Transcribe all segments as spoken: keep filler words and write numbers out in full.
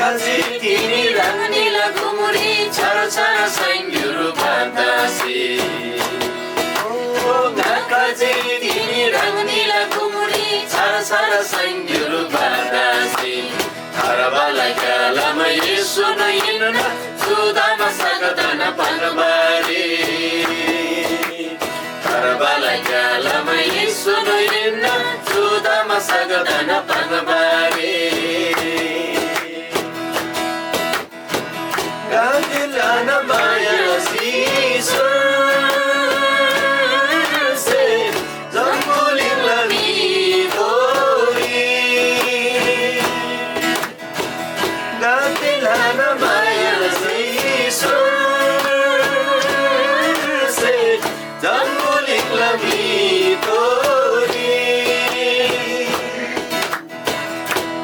ङाच्‍छा तिनी ह्राङनीला गुङरी छार छार साइनगेरु बातासी। ओ ङाच्‍छा तिनी ह्राङनीला गुङरी छार छार साइनगेरु बातासी। थार्बाला ग्‍यालामा येशूनो हिन्‍ना, चु दमस्‍कदा पाङ्बा आरे। थार्बाला ग्‍यालामा येशूनो हिन्‍ना, चु दमस्‍कदा पाङ्बा आरे। गाते ल्‍हाना माया लसी स्‍वर्गसे जम्‍बुलिङला म्‍हिथोरी। गाते ल्‍हाना माया लसी स्‍वर्गसे जम्‍बुलिङला म्‍हिथोरी।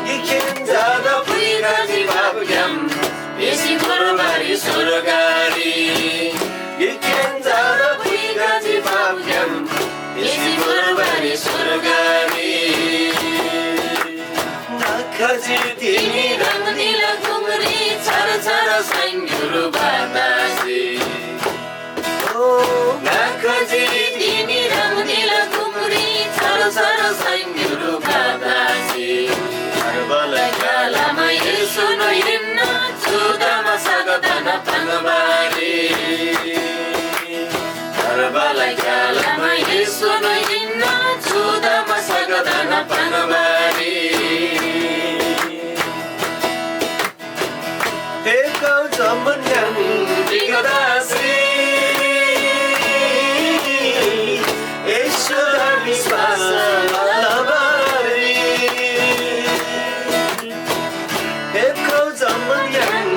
गिकखेन झादा पुइखजी पापग्‍याम येशू कुरबारी स्‍वर्गरी। गिकखेन झादा पुइखजी पापग्‍याम येशू कुरबारी स्‍वर्गरी। ङाच्‍छा तिनी ह्राङनीला गुङरी छार छार साइनगेरु बातासी। ओ ङाच्‍छा तिनी ह्राङनीला गुङरी छार छार साइनगेरु बातासी। थार्बाला ग्‍यालामा येशूनो हिन्‍ना, चु दमस्‍कदा पाङ्बा आरे। थार्बाला ग्‍यालामा येशूनो हिन्‍ना, चु दमस्‍कदा पाङ्बा आरे। थेःगो जम्‍मान य्‍हाङ ढिक्‍का तसी येशूदा विश्‍वास लबारी। थेःगो जम्‍मान य्‍हाङ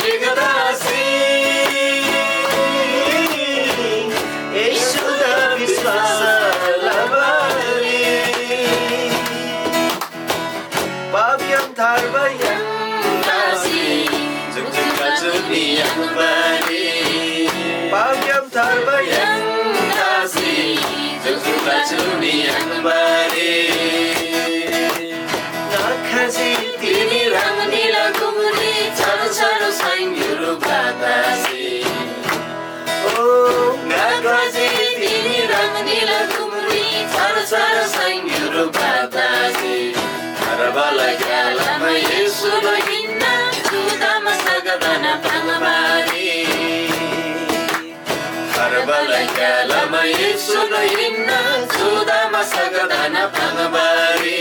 ढिक्‍का तसी येशूदा विश्‍वास लबारी। पापग्‍याम थार्बा य्‍हाङ तसी जुकजुक चुनी याङ्बारी। पापग्‍याम थार्बा य्‍हाङ तसी जुकजुक चुनी याङ्बारी। ङाच्‍छा तिनी ह्राङनीला गुङरी छार छार साइनगेरु बातासी। ओ ङाच्‍छा तिनी ह्राङनीला गुङरी छार छार साइनगेरु बातासी। थार्बाला ग्‍यालामा येशूनो हिन्‍ना, चु दमस्‍कदा पाङ्बा आरे। थार्बाला ग्‍यालामा येशूनो हिन्‍ना, चु दमस्‍कदा पाङ्बा आरे।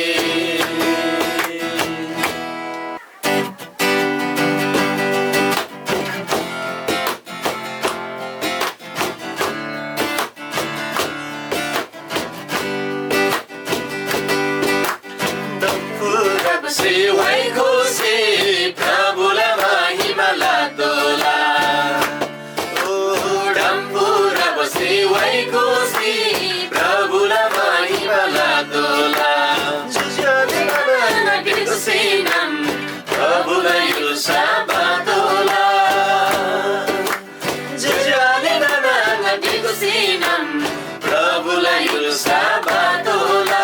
डम्‍फुरबसे वाइ घोसी प्रभुला महिमा लतोःला। ओ डम्‍फुरबसे वाइ घोसी प्रभुला महिमा लतोःला। जुजुले नाना ढिक्‍सीनम प्रभुला य्‍हुल्‍सा बातोःला। जुजुले नाना ढिक्‍सीनम प्रभुला य्‍हुल्‍सा बातोःला।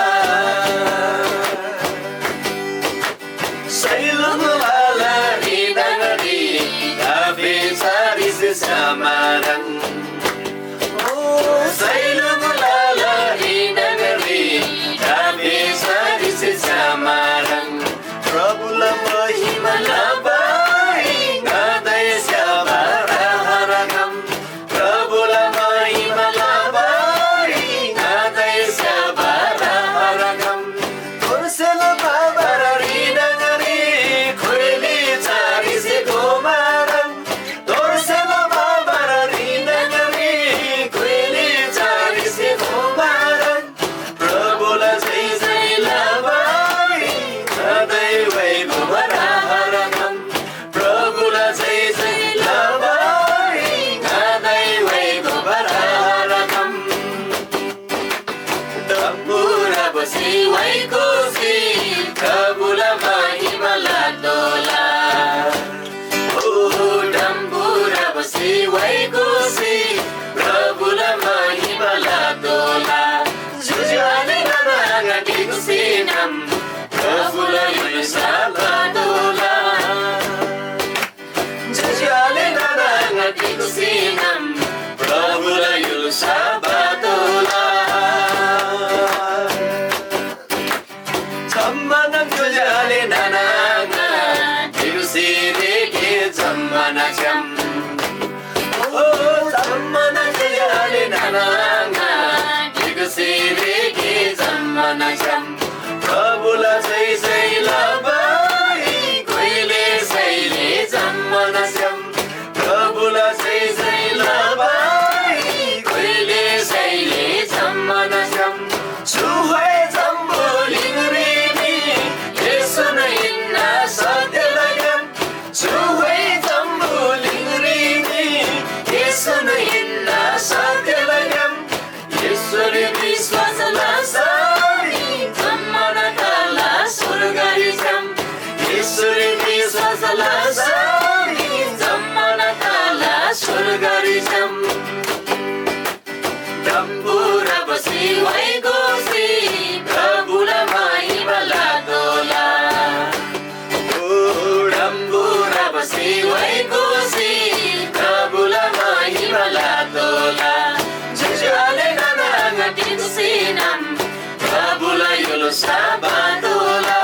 साबातोला।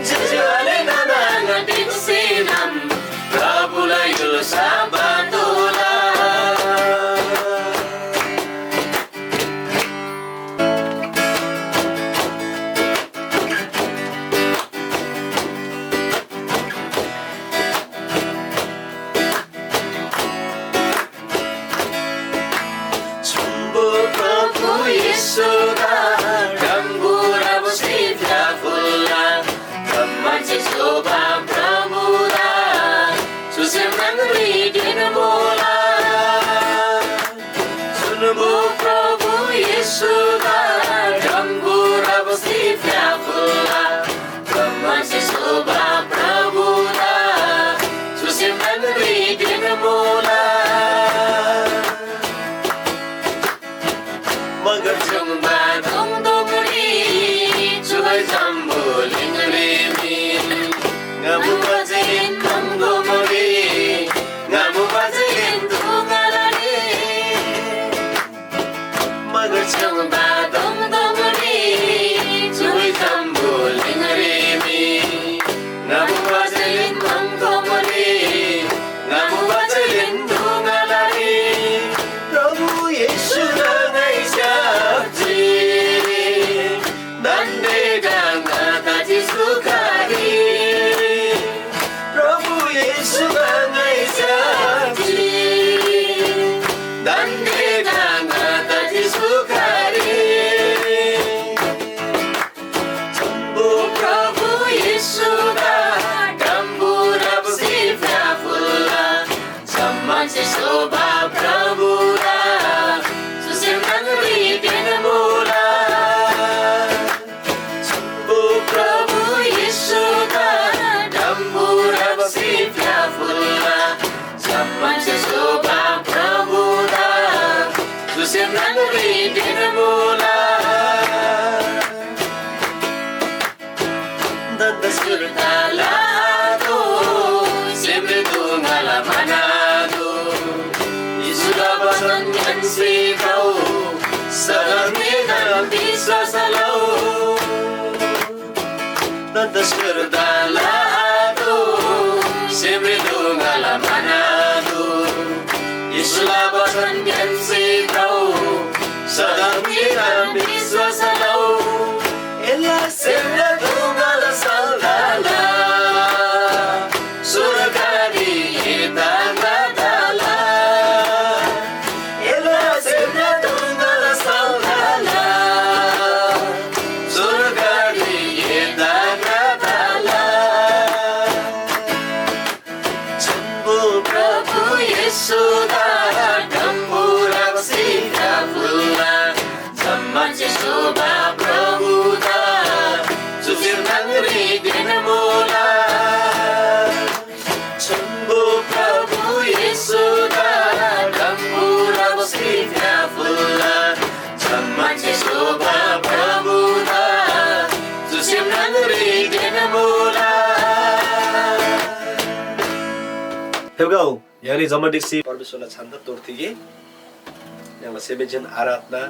ज्‍योज्‍यो आले नाना आङा ढिक्‍सीनम प्रभुला य्‍हुल साबातोला। छुम्‍बु प्रभु येशूदा, डम्‍बुरा बसी फ्‍याफुल्‍ला। जम्‍मानसे शोभा प्रभुदा, चुसे म्राङ्री ढिन मुला। छुम्‍बु प्रभु येशूदा, डम्‍बुरा बसी फ्‍याफुल्‍ला। जम्‍मानसे शोभा प्रभुदा, चुसे म्राङ्री ढिन मुला। मगर चुङ्बा दोङदोङरी, चुगै जम्‍बुलिङरी मी। ङामु बजेन दोङदोङरी, ङामु बजेन दोङलरी। मगर चुङ्बा दोङदोङरी, चुइ जम्‍बुलिङरी मी। ङामु बजेन दोङदोङरी, ङामु बजेन दोङलरी। प्रभु येशूदा ङाइ स्‍याप्‍जी। दान्‍दे टाङगा तजी सुखारी। प्रभु येशूदा ङाइ स्‍याप्‍जी। दान्‍दे टाङगा तजी सुखारी। छुम्‍बु प्रभु येशूदा, डम्‍बुरा बसी फ्‍याफुल्‍ला। जम्‍मानसे शोभा प्रभुदा, चुसे म्राङ्री ढिन मुला। छुम्‍बु प्रभु येशूदा, डम्‍बुरा बसी फ्‍याफुल्‍ला। जम्‍मानसे शोभा प्रभुदा, चुसे म्राङ्री ढिन मुला। दन्‍द सुर्ता लादो, सेमरी दुङाला मनादो। येशूला बचन ङ्‌यान्‍सी भ्रउ, सदन निदन विश्‍वास लउ। दन्‍द सुर्ता लादो, सेमरी दुङाला मनादो। येशूला बचन ङ्‌यान्‍सी भ्रउ, सदन निदन विश्‍वास लउ। एला सेमला दुङाला सल्‍दाला, स्‍वर्गरी एदा ङादाला। एला सेमला दुङाला सल्‍दाला, स्‍वर्गरी एदा ङादाला। छुम्‍बु प्रभु येशूदा, डम्‍बुरा बसी फ्‍याफुल्‍ला। जम्‍मानसे शोभा प्रभुदा, चुसे म्राङ्री ढिन मुला। छुम्‍बु प्रभु येशूदा, डम्‍बुरा बसी फ्‍याफुल्‍ला। जम्‍मानसे शोभा प्रभुदा, चुसे म्राङ्री ढिन मुला। थेवगौ, य्‍हाङनी जम्‍मा ढिक्‍सी परमेश्‍वरला छान्‍दा तोर थिगे। य्‍हाङला सेवेन्‍जेन आराधना,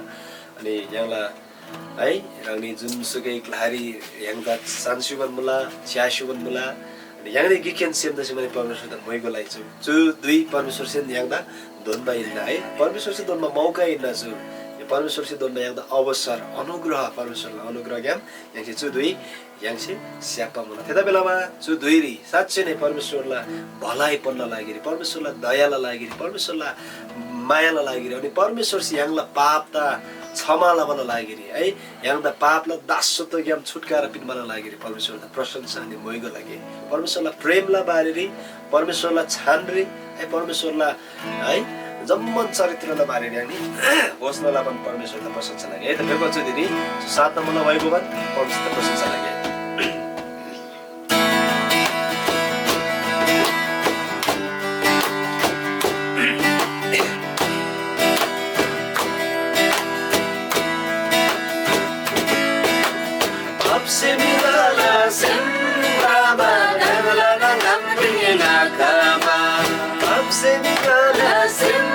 अनि य्‍हाङला, है, ह्राङनी जुनसुकै ग्‍लारी य्‍हाङदा सान्‍स्‍युबान मुला, च्‍यास्‍युबान मुला, अनि य्‍हाङनी गिकखेन सेम तसी माने परमेश्‍वरदा मोइगो लइ चु। चु धुइ परमेश्‍वरसेन य्‍हाङदा दोन्‍बा हिन्‍ना है। परमेश्‍वरसे दोन्‍बा मौका हिन्‍ना चु। परमेश्‍वरसे दोन्‍बा य्‍हाङदा अवसर, अनुग्रह, परमेश्‍वरला अनुग्रहग्‍याम य्‍हाङसे चु धुइ य्‍हाङसे स्‍याप्‍बा मुला। थेतबासेलमा चु धुइरी साँच्‍चै नै परमेश्‍वरला भलाइपनला लागिरी, परमेश्‍वरला दयाला लागिरी, परमेश्‍वरला मायाला लागिरी, अनि परमेश्‍वरसे य्‍हाङला पापदा क्षमा लबाला लागिरी है, य्‍हाङदा पापला दासत्वग्‍याम छुटकारा पिन्‍बाला लागिरी परमेश्‍वरदा प्रशंसा अनि मोइगो लगे। परमेश्‍वरला प्रेमला बारेरी, परमेश्‍वरला छानरी है, परमेश्‍वरला है, जम्‍मान चरित्रला बारेरी अनि घोषणा लबान परमेश्‍वरदा प्रशंसा लगे है। त फेरि बच्‍चो दिदी सात नम्बरला वाइबोबान परमेश्‍वरदा प्रशंसा लगे। पापसे म्‍हिगदेला सेम भ्रबा ह्राङला ङामरी ङाखमा। पापसे म्‍हिगदेला सेम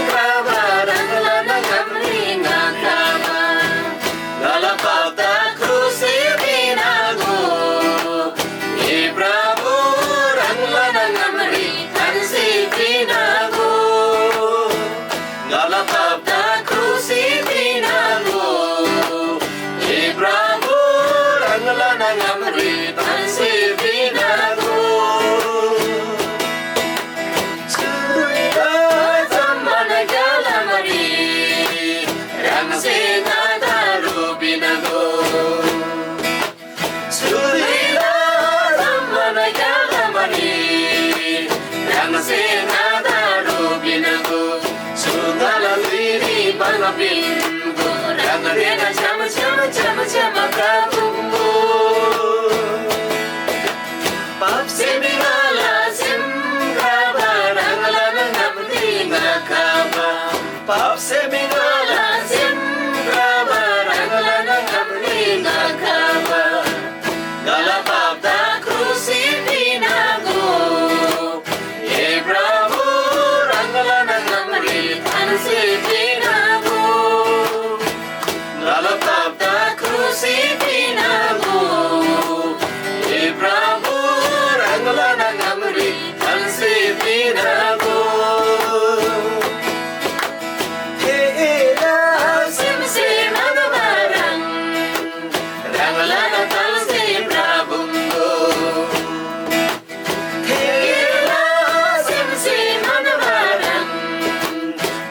भ्रबा ह्राङला ङामरी ङाखमा। ङाला ह्राङलान ताल्‍से भ्रबा मुबा। थेला सेमसे म्‍हन्‍बा ह्रङ्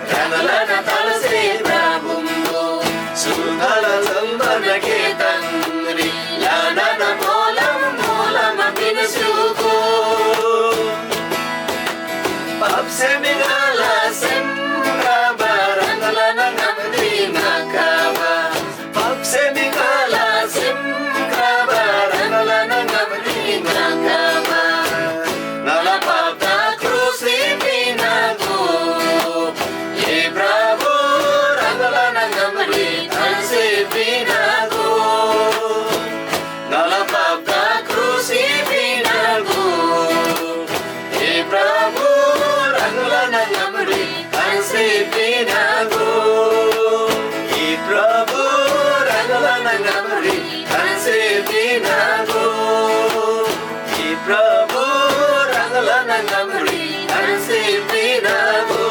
ह्राङलान ताल्‍से भ्रबा मुबा। सुङाला जम्‍मान गे ताङरी ल्‍हानान मोलम मोलम पिन्‍सुगो। पापसे म्‍हिगदेला सेम भ्रबा ह्राङलान ङामरी ङाखबा। पापसे म्‍हिगदेला सेम भ्रबा ह्राङलान ङामरी ङाखबा। ङाला पापदा क्रुसरी पिन्‍गो। ए प्रभु, ह्राङलान ङामरी ताल्‍से पिन्‍गो। ङाला पापदा क्रुसरी पिन्‍गो। ए प्रभु, ह्राङलान ङामरी ताल्‍से पिन्‍गो। ए प्रभु, ह्राङलान ङामरी ताल्‍से पिन्‍गो। ए प्रभु, ह्राङलान ङामरी ताल्‍से पिन्‍गो।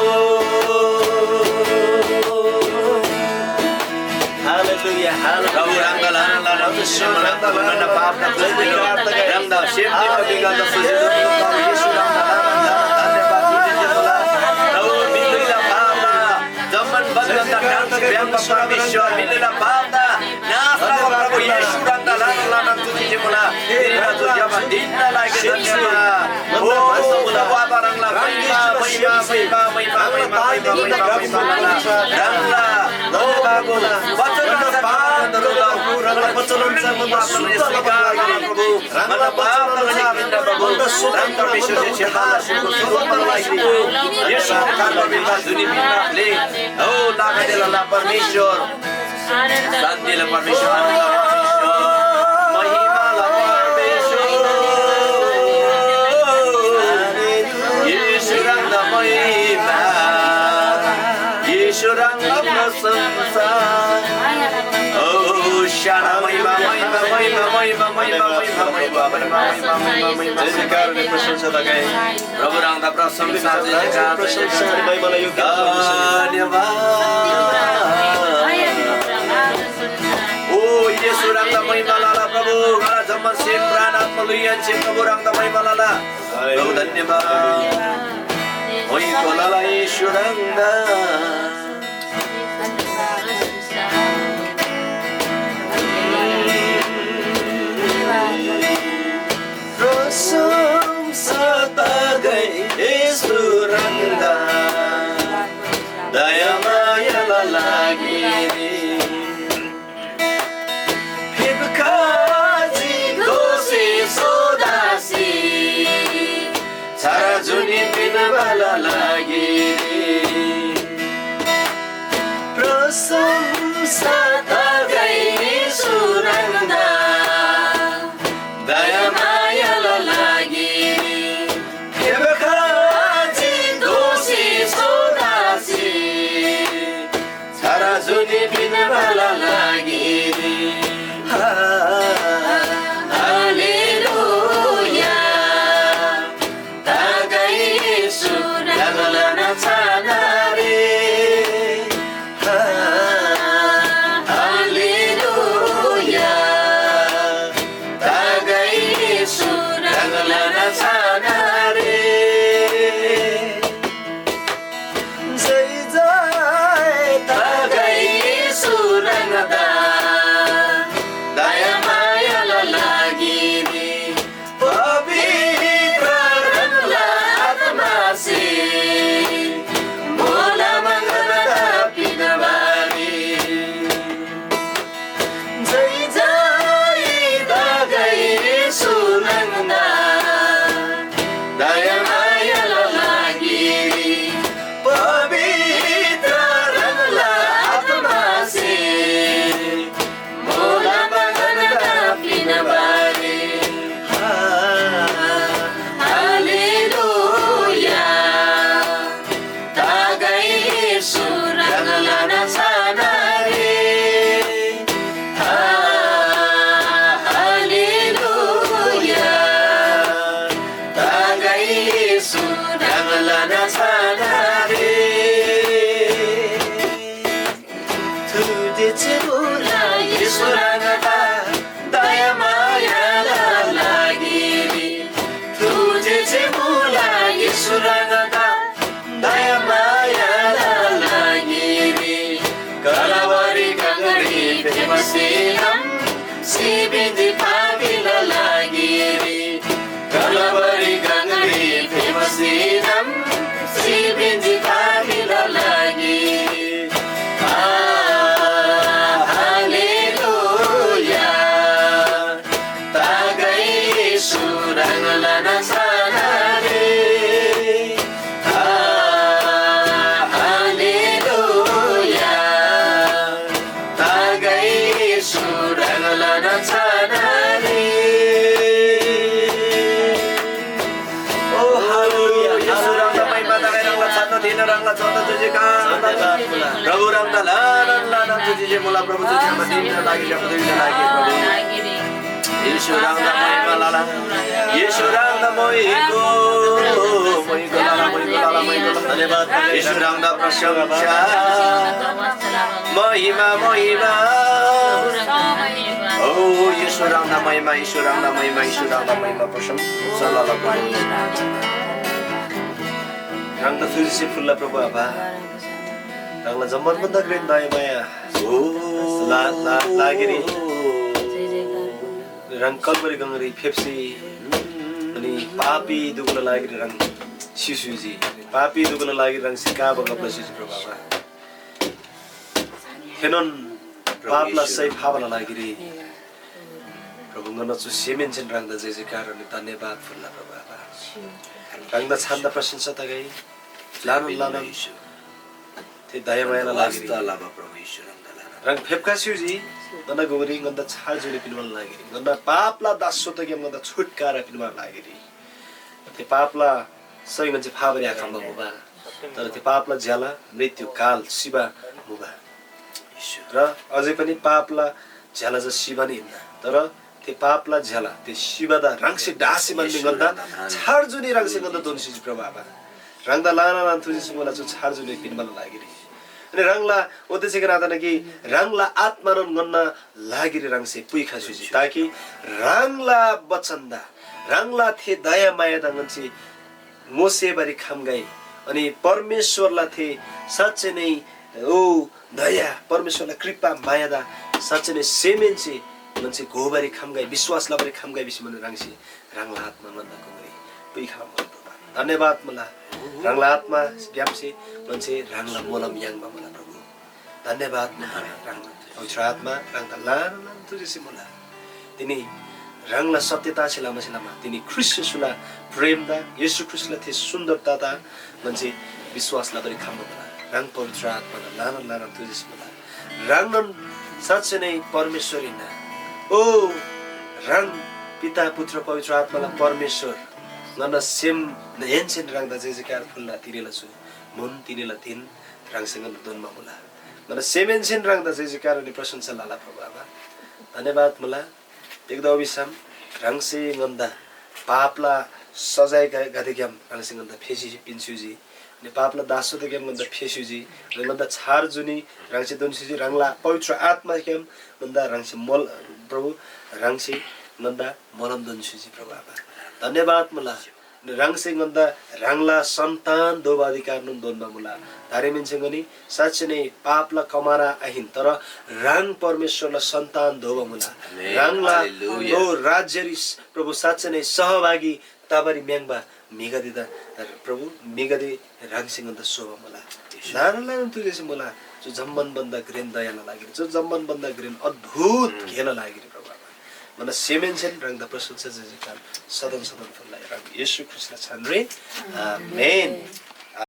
Hallelujah, hallelujah. प्रभु, ह्राङदा ल्‍हानान ल्‍हानान विश्वमा ह्राङदा ल्‍हानान पापदा क्रुसरी ह्राङदा सेम दिबा म्‍हिगदेदा सुजित प्रभु येशू ह्राङदा ल्‍हानान ल्‍हानान धन्‍यवाद तुति मुला। प्रभु, म्‍हिगदेला पापदा जम्‍मान बदलन्‍दा ह्राङसे भ्‍याङ्‍बा परमेश्‍वर, म्‍हिगदेला पापदा नाश लबा प्रभु येशू ह्राङदा ल्‍हानान ल्‍हानान तुति मुला। तिनीला ज्‍यबा दिनना लागि धन्‍यवाद। ओ प्रभु आबा, ह्राङला महिमा, महिमा, महिमा, महिमा, महिमा, महिमा, महिमा, महिमा, ह्राङला, ओ प्रभु, वचन अनुसार पाप गर्नु, ह्राङला वचन अनुसार म पाप स्वीकार गर्नु, प्रभु। ह्राङला पाप ह्राङला निन्दा प्रभु, ह्राङ परमेश्‍वरसे क्षमा लसी सुरुवातमा लागि येशू ख्रीष्‍टला जुनी पिन्‍बाले, ओ नागदेला ला परमेश्‍वर, शान्तिला परमेश्‍वर, आनन्द परमेश्‍वर, महिमाला परमेश्‍वर, येशू ह्राङदा महिमा, येशू ह्राङदा प्रशंसा। ओ, सारा महिमा, महिमा, महिमा, महिमा, महिमा, महिमा, महिमा, महिमा, महिमा, महिमा, महिमा। जय जयकार अनि प्रशंसा तगै। प्रभु ह्राङदा प्रशंसा, जय जयकार, प्रशंसा अनि महिमाला योग्य प्रभु। धन्यवाद। ओ, येशू ह्राङदा महिमा लला प्रभु, ङाला जम्‍मान सेम, प्राण, आत्मा, लुइहेन्‍से प्रभु ह्राङदा महिमा लला। प्रभु धन्यवाद। ओइ कोलाला येशू ह्राङदा। प्रशंसा तगै येशू ह्राङदा, दयामायाला लागिरी। फेप्‍खजी दोःसी सोदासी, छारा जुनी पिन्‍बाला लागिरी। प्रशंसा तगै येशू ह्राङदा, दयामायाला लागिरी। फेप्‍खजी दोःसी सोदासी, छारा जुनी पिन्‍बाला लागिरी। हा, हालेलुया। तगै येशू ह्राङलान छानारे। हा, हाले सिपिन्‍जी पापीला लागिरी, कलवरी गङरी फेमसीनम, सिपिन्‍जी पापीला लागिरी। आ, हालेलुया। तागै येशू ह्राङला नाछानारी। आ, हालेलुया। तागै येशू ह्राङला नाछानारी। ओ हालेलुया। येशू ह्राङला महिमा तागै ह्राङला छानो दिन ह्राङला छानो तुझे का। प्रभु ह्राङला लाना लाना तुझे जे मुला प्रभु तुझे मदिन लागि जब दिन लागि प्रभु। येशू ह्राङदा महिमा लला। येशू ह्राङदा मोइको, मोइको लला, मोइको लला, मोइको लला। धन्यवाद। येशू ह्राङदा प्रशंसा। महिमा, महिमा। ओ, येशू ह्राङदा महिमा, येशू ह्राङदा महिमा, येशू ह्राङदा महिमा, प्रशंसा लला प्रभु। ह्राङदा थुजिसे फुल्ला प्रभु आबा। ह्राङला जम्मान भन्दा घ्रेन दया माया। ओ, ला, ला, लागिरी। ह्राङ कलवरी गङरी फेप्‍सी, अनि पापी दुगुला लागिरी ह्राङ सिसुइजी। पापी दुगुला लागिरी ह्राङ सिकाबा गब्‍ला सिजी प्रभु आबा। थेनोन पापला सय फाबाला लागिरी प्रभु ङन्‍ना चु सेमहेन्‍सेन ह्राङदा जय जयकार अनि धन्‍यवाद फुल्‍ला प्रभु आबा। ह्राङदा छान्‍दा प्रशंसा तगै। लानोन लानोन थे दयामायाला लागिरी। वास्‍ता लबा प्रभु येशू ह्राङदा लाना। ह्राङ फेप्‍खा स्‍युजी, ङन्‍ना गोगरी ङन्‍दा छार जुनी पिन्‍बाला लागिरी। ङन्‍ना पापला दासत्वग्‍याम ङन्‍दा छुटकारा पिन्‍बाला लागिरी। थे पापला सय ङन्‍से फाबारी आखम्‍बा मुबा। तर थे पापला ज्‍याला मृत्यु काल सिबा मुबा। र अझै पनि पापला ज्‍याला चा सिबा नै हिन्‍ना। तर थे पापला ज्‍याला, थे सिबादा ह्राङसे ढासी मान्‍बी ङन्‍दा छार जुनी ह्राङसे ङन्‍दा दोन्‍सी प्रभु आबा। ह्राङदा लाना लान थुजी सिमोला चु छार जुनी पिन्‍बाला लागिरी। अनि ह्राङला ओतेसे नाताना कि ह्राङला आत्मानोन ङन्‍ना लागिरी ह्राङसे पुइखा स्‍युजी। ताकि ह्राङला बचनदा, ह्राङला थे दया मायादा ङन्‍से ङोसेबारी खम्‍गै। अनि परमेश्‍वरला थे साँच्‍चै नै ओ दया, परमेश्‍वरला कृपा मायादा साँच्‍चै नै सेमहेन्‍से ङन्‍से घोबारी खम्‍गै, विश्‍वास लबारी खम्‍गै भिसी ह्राङसे ह्राङला आत्मा ङन्‍ना गुङरी पुइखला मुला प्रभु। धन्‍यवाद मुला। ह्राङला आत्माग्‍यामसे ङन्‍से ह्राङला मोलम याङ्बा मुला प्रभु। धन्‍यवाद मुला। ह्राङ पवित्र आत्मा ह्राङदा ल्‍हानान ल्‍हानान तुजिसी मुला। तिनी ह्राङला सत्यतासे लमासे लमा तिनी ख्रीष्‍ट येशूला प्रेमदा, येशू ख्रीष्‍टला थे सुन्दरतादा ङन्‍से विश्‍वास लबारी खम्‍बा मुला। ह्राङ पवित्र आत्मादा ल्‍हानान ल्‍हानान तुजिसी मुला। ह्राङनोन साँच्‍चै नै परमेश्‍वर हिन्‍ना। ओ ह्राङ पिता, पुत्र, पवित्र आत्माला परमेश्‍वर, ङन्‍ना सेमहेन्‍सेन ह्राङदा जयजयकार फुल्‍ला। तिनीला चु म्‍हुन, तिनीला धिन ह्राङसे ङन्‍दा दोन्‍बा मुला। ङन्‍ना सेमहेन्‍सेन ह्राङदा जयजयकार अनि प्रशंसा लला प्रभु आबा। धन्‍यवाद मुला। तिग्‍दा भिसम ह्राङसे ङन्‍दा पापला सजाय ग-, गदेग्‍याम ह्राङसे ङन्‍दा फेसी पिन्‍स्‍युजी। अनि पापला दासत्वग्‍याम ङन्‍दा फेस्‍युजी। अनि ङन्‍दा छार जुनी ह्राङसे दोन्‍स्‍युजी। ह्राङला पवित्र आत्‍माग्‍याम ङन्‍दा ह्राङसे मोल, प्रभु, ह्राङसे ङन्‍दा मोलम दोन्‍स्‍युजी, प्रभु आबा। धन्‍यवाद मुला। ह्राङसे ङन्‍दा ह्राङला सन्‍तान दोबा अधिकारनोन दोन्‍बा मुला। दारेमिन्‍से ङनी साँच्‍चै नै पापला कमारा आहिन, तर ह्राङ परमेश्‍वरला सन्‍तान दोबा मुला। आमेन। ह्राङला हालेलुया। ओ राज्‍यरी प्रभु साँच्‍चै नै सहभागी तबारी म्‍याङ्बा म्‍हिगदेदा प्रभु म्‍हिगदे ह्राङसे ङन्‍दा स्‍होबा मुला। ल्‍हानान ल्‍हानान तुजेसे मुला। चु जम्‍मान भन्‍दा घ्रेन दयाला लागिरी, चु जम्‍मान भन्‍दा घ्रेन अद्भुत गेला लागिरी प्रभु आबा। ङन्‍ना सेमहेन्‍सेन ह्राङदा प्रशंसा जयजयकार सदन सदन फुल्‍ला ह्राङ येशू ख्रीष्‍टला छानरी। आमेन।